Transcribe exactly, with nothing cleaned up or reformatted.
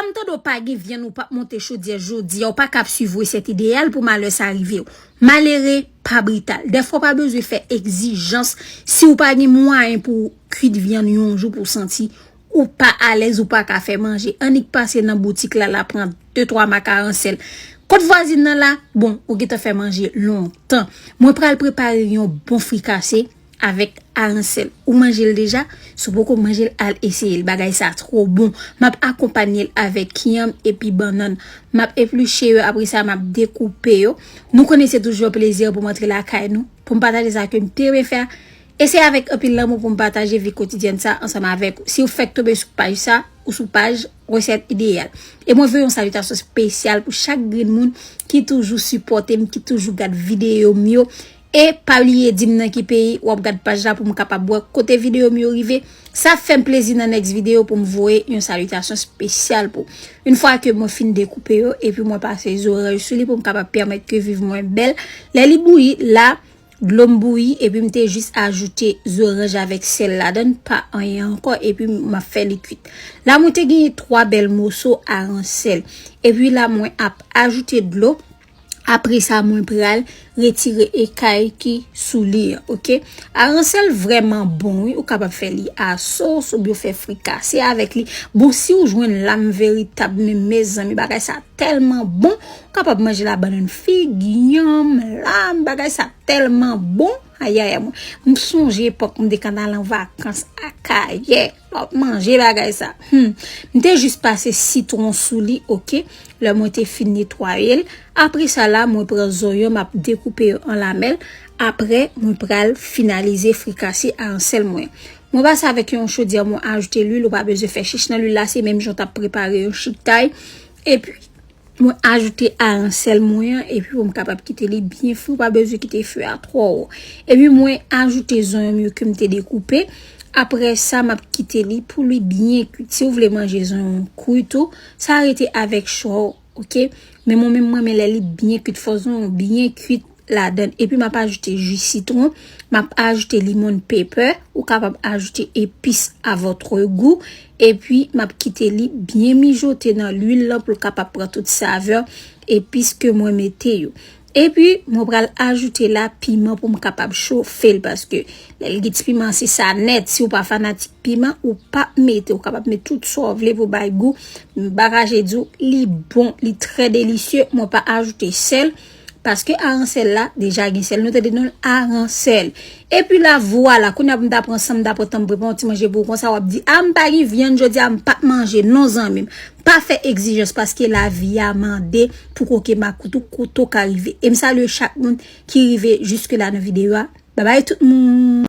M tande w pa gen vyann, ou p ap monte chodyè jodi a, ou pa ka ap swiv resèt ideyal pou malè sa rive w. Malere pa brital. Dèfwa w pa bezwen fè egzijans. Si w pa gen mwayen pou w kwit vyann yon jou pou w santi ou pa alèz, ou pa ka fè manje, annik pase nan boutik la, la pran de twa mak aransèl. Kot vwazin nan la? Bon, ou gentan fè manje lontan. Mwen pral prepare yon bon frikase avèk aransèl. Ou manje l deja? Si w poko manje l, al eseye l. Bagay sa twò bon. M ap akonpanye l avèk yanm epi bannann. M ap epliche yo, apre sa, m ap dekoupe yo. Nou konnen se toujou yon plezi pou m antre lakay nou, pou m pataje sa ke m te renmen fè a. E se avèk anpil lanmou pou m pataje vi kotidyèn sa ansanm avèk ou. Si w fèk tonbe sou paj sa, ou sou paj Resèt Ideyal. E mwen voye yon salitasyon espesyal pou chak grenn moun ki toujou sipòte m, ki toujou gad videyo m yo. E pa bliye di m nan ki peyi w ap gad paj la pou m kapab wè kote videyo m yo rive. Sa ap fè m plezi nan next videyo pou m voye yon salitasyon espesyal pou. Yon fwa ke mwen fin dekoupe yo, epi mwen pase zoranj sou li pou m kapab pèmèt ke viv mwen bèl. Lè li bouyi, la, dlo m bouyi, epi m te jis ajoute zoranj avèk sèl ladan l, pa anyen ankò, epi m ap fè li kwit. La, mwen te genyen twa bèl moso aransèl. Epi la, mwen ap ajoute dlo. Apre sa, mwen pral retire ekay ki sou li an, oke? Aransèl vrèman bon, wi. Ou kapab fè li a sos oubyen w fè frikase avèk li. Bon, si w jwenn lam veritab, men mezanmi, bagay sa tèlman bon. Ou kapab manje l a bannann, figi, yanm, lam, bagay sa tèlman bon. Ayayay, mwen, m sonje epòk m te konn al an vakans Akayè. W ap manje bagay sa. Hmm. M te jis pase sitwon sou li, oke? Lè mwen te fin netwaye l. Apre sa la, mwen pran zonyon, m ap dekoupe yo an lamèl. Apre, mwen pral finalize frikase aransèl mwen. Mwen pase avèk yon chodyè, mwen ajoute lwil, ou pa bezwen fè chich nan lwil la, se menm jan w t ap prepare yon chiktay. Epi, mwen ajoute aransèl mwen an, epi pou m kapab kite li byen fri, ou pa bezwen kite fe a twò wo. Epi mwen ajoute zonyon m yo ke m te dekoupe. Apre sa, m ap kite li pou li byen kwit. Si w vle manje zonyon kri tou, sa rete avèk chwa w, oke? Men mwen menm, mwen renmen lè li byen kwit, fò zonyon byen kwit ladan l. Epi m ap ajoute ji sitwon, m ap ajoute lemon pepper, ou kapab ajoute epis à votre goût. Epi m ap kite li byen mijote nan lwil lan pou l kapab pran tout savè epis ke mwen mete yo. Epi mwen pral ajoute la piman pou m kapab chofe l, paske lè l gen ti piman se sa nèt. Si w pa fanatik piman, ou p ap mete, ou kapab met tout sa w vle pou bay gou. M pa kache di w, li bon, li trè delisye. Mwen pa ajoute sèl. Paske aransèl la, deja gen sèl, nou tande non l, aransèl. Epi la, vwala, kounye a pou m ta pran san m, ta pran tan m prepare yon ti manje pou ou konsa, w ap di, a, m pa gen vyann jodi a, m p ap manje. Non, zanmi m, pa fè egzijans paske lavi a mande pou koke makout ou, kote w ka rive. E m salye chak moun ki rive jiske la nan videyo a. Babay tout moun!